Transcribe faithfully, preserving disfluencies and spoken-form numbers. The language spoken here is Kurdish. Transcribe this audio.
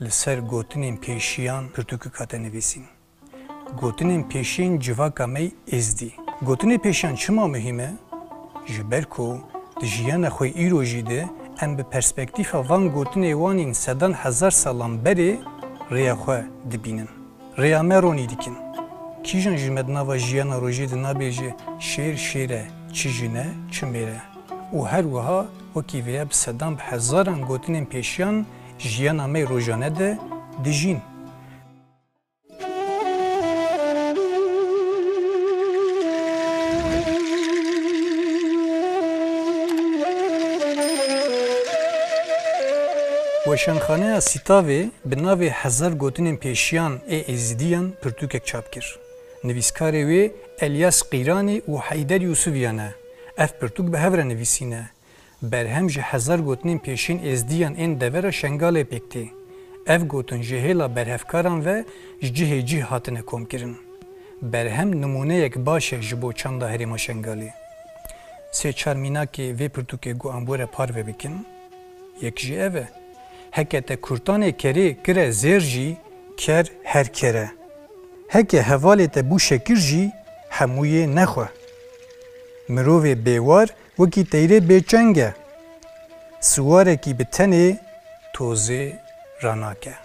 Li ser gotinên pêşiyan pirtûkek hate nivîsîn. Gotinên pêşiyên civaka me yê êzdî. Gotinên pêşiyan çima muhîm e? Ji ber ku di jiyana xwe îrojî de em bi perspektîfa van gotinê wan yên sedan hezar salan berê rêya xwe dibînin. Rêya me ronî dikin. Kîjan ji me di nava jiyana rojê de nabêje, şêr şêr e, çi jin e, çi mêr e? Û her wiha wekî vêya bi sedan bi hezaran gotinên pêşiyan jiyana me yê rojane de dijîn. Weşanxaneya Sîtavê bi navê Hezar Gotinên Pêşiyan ê Êzidiyan pirtûkek çap kir. Nivîskarê wê Elyas Qîranî û Heyder Yûsivîyan e. Ev pirtûk bi hev re nivîsîne. Berhem ji hezar gotinên pêşên êzdiyan ên devera Şengalê pêk tê. Ev gotin ji hêla berhevkaran ve ji cihê cih hatine komkirin. Berhem nimûneyek baş e ji bo çanda herêma Şengalê. Sê çar mînakê vê pirtûkê ku em were parve bikin, yek jî ev e: Heke te kurtanê kerê kire zêr jî, ker her ker e. Heke hevalê te bû şekir jî, hemûyê nexwe. Mirovê bêwar wekî teyrê bêçeng e. Siwarekî bi tenê tozê ranake.